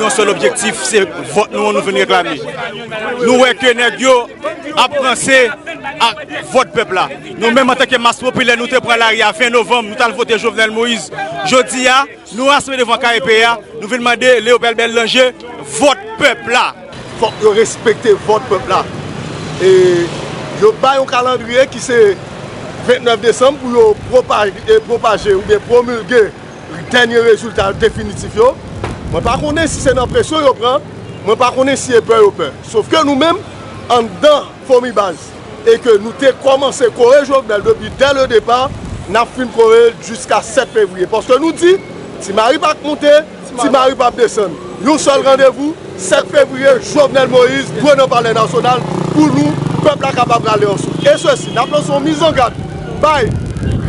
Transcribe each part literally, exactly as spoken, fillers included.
Yon sèl objektif, se vòt nou an nou vin reklame. Nou wè ke nèg yo ap ranse ak vòt pèp la. Nou menm, antanke mas popilè, nou te pran lari a ven novanm, nou t al vote Jovenel Moïse. Jodi a, nou rasanble devan K E P a, nou vin mande Léopold Bellanger vòt pèp la. Fòk yo respekte vòt pèp la. E yo bay yon kalandriye ki se vennèf desanm pou yo pwopaje, pwopaje oubyen pwomilge dènye rezilta definitif yo. Mwen pa konnen si se nan presyon yo pran, mwen pa konnen si e pè yo pè. Sofke nou menm, anndan Fomibaz, e ke nou te kòmanse kore Jovenel depi dè le depa, n ap fin kore l jiska sèt fevriye. Paske nou di, Ti Mari p ap monte, Ti Mari p ap desann. Yon sèl randevou, sèt fevriye, Jovenel Moïse dwe nan Palè Nasyonal pou nou, pèp la kapab rale ansanm. E sesi, n ap lanse yon mizangad bay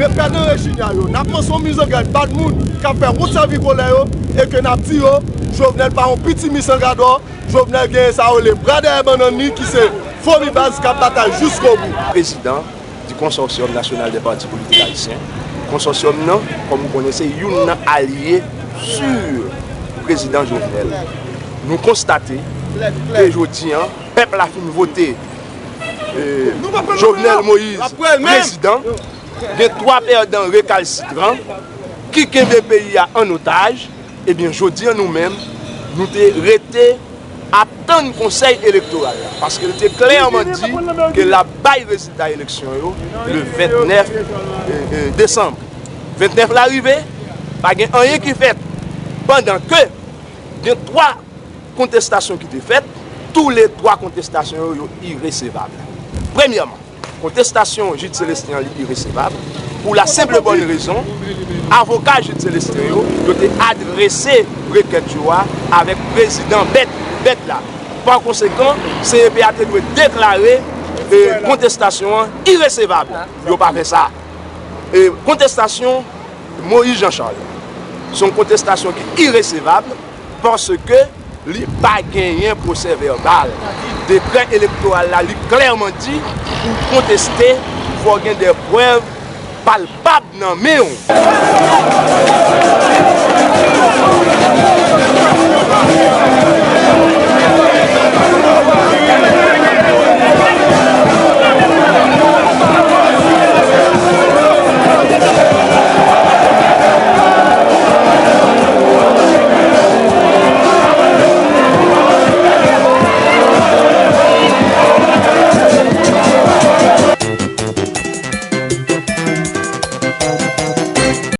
repèdan Rejinya yo. N ap lanse yon mizangad bay moun k ap fè wont sèvi kolè yo e ke n ap di yo, Jovenel pa yon piti mizangad, Jovenel genyen sa yo le bra dèyè bannann li ki se Fomibaz k ap batay jiskobou. Président du Consortium National des Partis Politiques Haïtiens. Konsòsyòm nan, kòm ou konnen, se youn nan alye sur prezidan Jovenel. Nou konstate ke jodi a, pèp la fin vote, eh, Jovenel Moïse prezidan. Gen twa pèdan rekalsitran ki kenbe peyi a an otaj. Ebyen, jodi a nou menm, nou te rete ap tann Konsèy Elektoral la, paske l te klèman di ke l ap bay rezilta eleksyon yo le vennèf, eh, eh, desanm. Vennèf la rive, pa gen anyen ki fèt. Pandan ke gen twa kontestasyon ki te fèt, tou le twa kontestasyon yo, yo iresevab. Premyèman, kontestasyon Jude Célestin an, li iresevab, pou la senp bòn rezon, avoka Jude Célestin yo, yo te adrese rekèt yo a avèk prezidan bèt, bèt la. Pa konsekan, C E P a te dwe deklare, eh, kontestasyon an iresevab. Yo pa fè sa. E kontestasyon Moïse Jean Charles, se yon kontestasyon ki iresevab, paske li pa genyen pwosè vèbal. Dekrè elektoral la, li klèman di, pou konteste, fò gen de prèv palpab nan men w.